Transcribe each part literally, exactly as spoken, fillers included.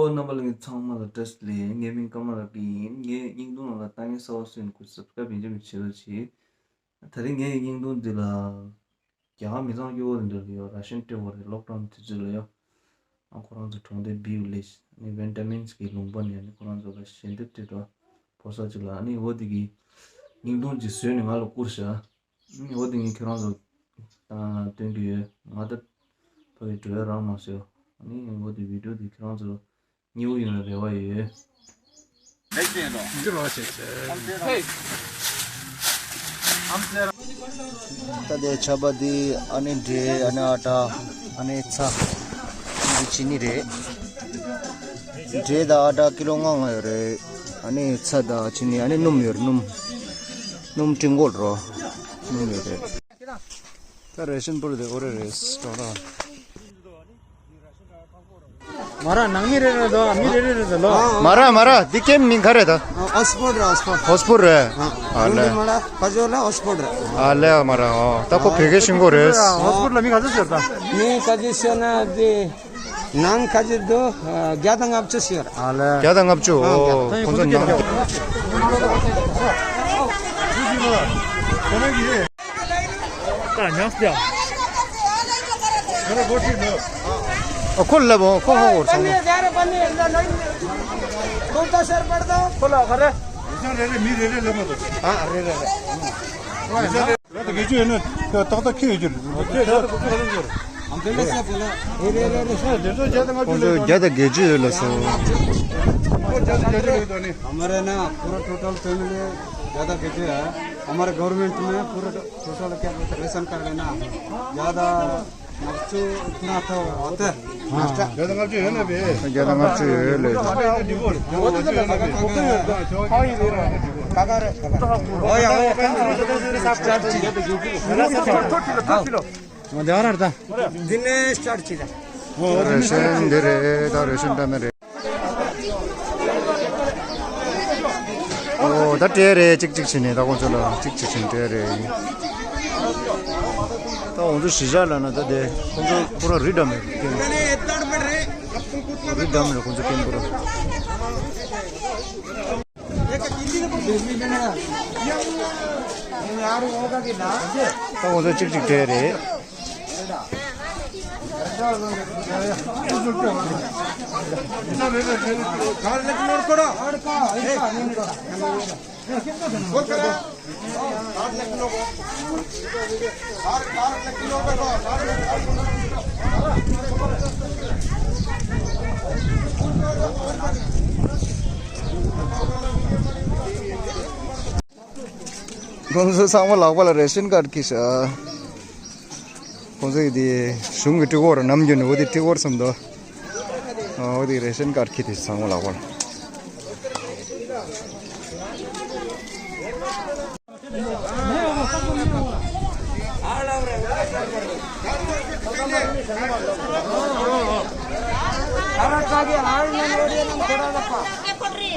ཨོ། རྣམ་པ་ལྷན་རྒྱས་ཚང་མ་ལ་བཀྲ་ཤིས་བདེ་ལེགས། ངའི་མིང་ཀརྨ་རབ་རྒྱས་ཡིན། ངའི་བརྙན་ཐུང་ནང་ལ་ལྟ་མཁན་གསར་པ་སུ་ཡིན་ཁོ་སབ་སི་ཀ་རབ་ཡིན་གཅིག་མིན་གཅིག་བྱེད་རོགས་གྱིས། ད་རིང་ངའི་བརྙན་ཐུང་འདི་ལ་རྒྱ་གར་མི་ཚང་སྐྱོ་བོ་རེ་འདྲ་ལ་ཡོད། ར་ཤན་སྤྲད་དགོས་རེད། ལོག་ཌའུན་དུས་ཚོད་ལ་ཡོད། ཨ་ཁོ་རང་ཚོ་གྲོང་སྡེ་བྷི་ཝི་ལེཇ་ནི་ཝན་ཏ་མིན་སི་ཀི་ལུང་པ་ནས་ནི་ཁོ་རང་ཚོ་ལ་ཞལ་འདེབས་སྤྲད་འགྲོ་ཕོ་གསར་ཅིག་ལ། ཨ་ནི་འོ་དེ་གི་བརྙན་ཐུང་ཅིག་བཟོས་ནས་ང་ལ་བསྐུར་ཤག་ཨ་ནི་འོ་དེ་ངས་ཁྱོད་རང་ཚོ་ལ་སྟོན་གྱི་ཡོད། ང་ད་ཕ་གི་འགྲོ་ཡ་རག་མ་སོང་། ཨ་ནི་འོ་དེ་བི་ཌིའོ་དེ་ཁྱོད་རང་ཚོ་མཉེས་པོ་ཡོང་བའི་རེ་བ་ཡོད། ད་ལྟའི་ཆར་པ་འདི་ཨ་ནི་འབྲས། ཨ་ནི་ཨ་ཊ། ཨ་ནི་ཚྭ། འདི་ཅི་ནི་རེད། འབྲས་དང་ཨ་ཊ་ཀི་ལོ་ལྔ་ལྔ་ཡོད་རེད། ཨ་ནི་ཚྭ་དང་ཅི་ནི། ཨ་ནི་སྣུམ་ཡོད་རེད། སྣུམ། སྣུམ་ཀྲིན་གོལ་རོ། སྣུམ་ཡོད་རེད། ད་རེ་ཤན་པུར་དེ་ཨོ་རེ་རེད། སྤྲོ་ར། མ་ར་ནང་མི་རེ་རེ་དོ། མི་རེ་རེ་རེ་དོ་ལོ། མ་ར་མ་ར། འདི་ཀེམ་མིང་ག་རེ་ད། ཨོག་སི་ཕོར་ར། ཨོག་སི་ཕོར། ཨོག་སི་ཕོར་རེད། ཨ་ལེ། མ་ར་ཕ་ཇོ་ལ་ཨོག་སི་ཕོར་ར། ཨ་ལེ་མ་ར། ཨོ་ད་ཁོ་བོད་སྐད་ཤེས་ཀྱི་རེད། ཨོག་སི་ཕོར་ལ་མི་ག་ཚོད་ཤོར་ད། མི་ག་ཚོད་ཤོར་ན་དེ། ནང་ག་ཚོད་འདུག་བརྒྱ་དང་ལྔ་བཅུ་ཤོར། ཨ་ལེ། བརྒྱ་དང་ལྔ་བཅུ། ཨོ་ཁོང་ཚོ་ནང་། ཨ་ཁོ་ལབ། ཨོ་ཁོ་ཧོ་ཧོ་སོང་། ཁོ་ལ་ག་རེ། ཨ་རེ་རེ་རེ། ད་དགེ་ཆོས་ཡོད་ན་ཏག་ཏག་ཁྱེར་ཡོད་རྒྱུ་རེད། ཁོང་ཚོ་བརྒྱ་དང་བརྒྱད་ཅུ་ཡོད་ལ་སོང་། हमारे ना पूरा टोटल फैमिली ज़्यादा कितने हैं? हमारे गवर्नमेंट में पूरा टोटल क्या बोलते हैं, राशन कार्ड है ना, ज़्यादा नब्बे इतना तो होता है। हाँ। ज़्यादा नब्बे है ना बे? ज़्यादा नब्बे है ले। काका रे, काका। ओए, ओए। འདི་ནས་སི་ཊར་བྱེད་ད། རེ་ཤན་འདི་རེད། ད་རེ་ཤན་འདྲ་མི་རེད། ཨོ་ད་སྤྲད་རེད། གཅིག་གཅིག་བྱས་ནས་ད་ཁོང་ཚོ་ལ་གཅིག་གཅིག་བྱས་ནས་སྤྲད་རེད། ད་ཁོང་ཚོ་གཞིས་ཆགས་ལ་ན་ད་དེ་ཁོང་ཚོ་ཁོ་རང་རི་འདྲ་མི་རེད། རི་འདྲ་མི་རེད། ཁོང་ཚོ་ཀེམ་པུ་ར། ད་ཁོང་ཚོ་གཅིག་གཅིག་སྤྲད་རེད། ཁོང་ཚོ་ཚང་མ་ལག་པ་ལ་རེ་ཤན་ཀར་འཁྱེར་ཤག་ཁོང་ཚོ་གི་དེ་གཞུང་གི་སྤྲི་གོར་ནམ་རྒྱུན་ནས་འོ་དེ་སྤྲི་གོར་སམ་དོ། འོ་དེ་རེ་ཤན་ཀར་འཁྱེར་དེ་ཚང་མ་ལག་པ་ལ།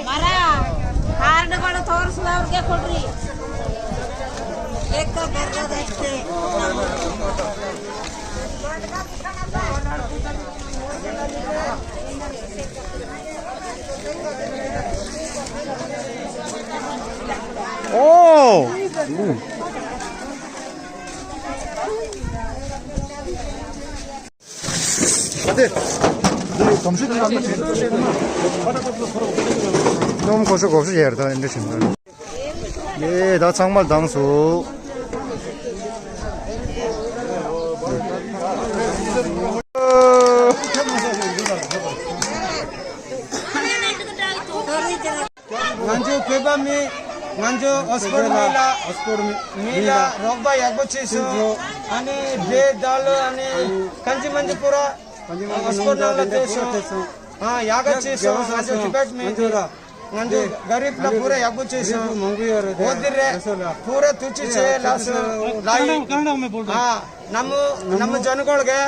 ಮರ ಕಾರ್ಡ್ ಕೂಡ ತೋರಿಸಿದವ್ರಿಗೆ ಕೊಡ್ರಿ. ಏಕ ಬರ್ಗದಷ್ಟೇ. ཨོ། ནོམ་གོ་ཤོ་གོ་ཤོ་ཡར་ད་འདྲ་ཞིག་ད། ཡེ་ད་ཚང་མ་ལྡང་སོང་། ང་ཚོ་བོད་པ་མི། ང་ཚོ་ཨོག་སི་ཕོར་མི་ལ། ཨོག་སི་ཕོར་མི་ལ་རོགས་པ་ཡག་པོ་བྱས་སོང་། ཨ་ནི་འབྲས་དང་ཨ་ནི་གང་ཅི་མང་ཅི་པུ་ར་ཨོག་སི་ཕོར་ནང་ལ་ཐེབས་སོང་། ཨ་ཡག་ག་བྱས་སོང་། ང་ཚོ་ཊི་བེཊ་མི་འདི། ང་ཚོ་ག་རིབ་ལ་པུ་ར་ཡག་པོ་བྱས་སོང་། འོ་དེ་རེད། པུ་ར་ཐུགས་རྗེ་ཆེ་ལགས་སོ། ལགས་ཡིན། ཨ། ནམ་ནམ་ཇོན་གོལ་གེ།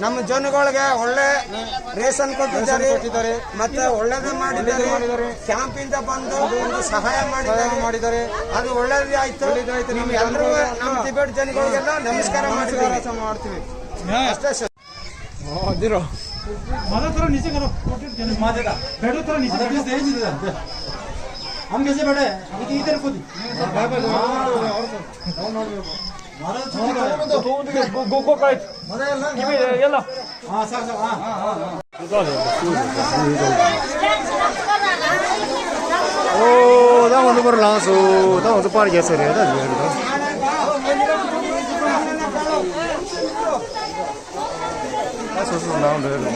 ནམ་ཇོན་གོལ་གེ་ಒಳ್ಳೆ ರೇಷನ್ ಕೊಟ್ಟಿದ್ದಾರೆ. ಮತ್ತೆ ಒಳ್ಳೇದು ಮಾಡಿದ್ದಾರೆ. ಕ್ಯಾಂಪಿಂದ ಬಂದು ಒಂದು ಸಹಾಯ ಮಾಡಿದ್ದಾರೆ. ಅದು ಒಳ್ಳೇದೇ ಆಯ್ತು. ನಿಮ್ಗೆ ಎಲ್ಲರಿಗೂ ನಮ್ಮ ಟಿಬೆಟ್ ಜನಗಳಿಗೆಲ್ಲ ನಮಸ್ಕಾರ ಮಾಡ್ತೀವಿ. ಅಷ್ಟೇ ಸರ್. 어, 어디로? माधव, थोड़ा नीचे करो। माधव दा। बैठो, थोड़ा नीचे बैठो। हम कैसे बैठे? इधर, इधर खुद। माधव, थोड़ा। गो, गो, गो, राइट। माधव, यहाँ। हाँ, सर, सर, हाँ, हाँ, हाँ। ཨོ། ད་ང་ཚོ་པར་ལངས་སོང་། ད་ང་ཚོ་པར་རྒྱག་ས་རེད། ད་ཡོད་རེད། ད་སོ་སོ་ནང་འགྲོ་རེད།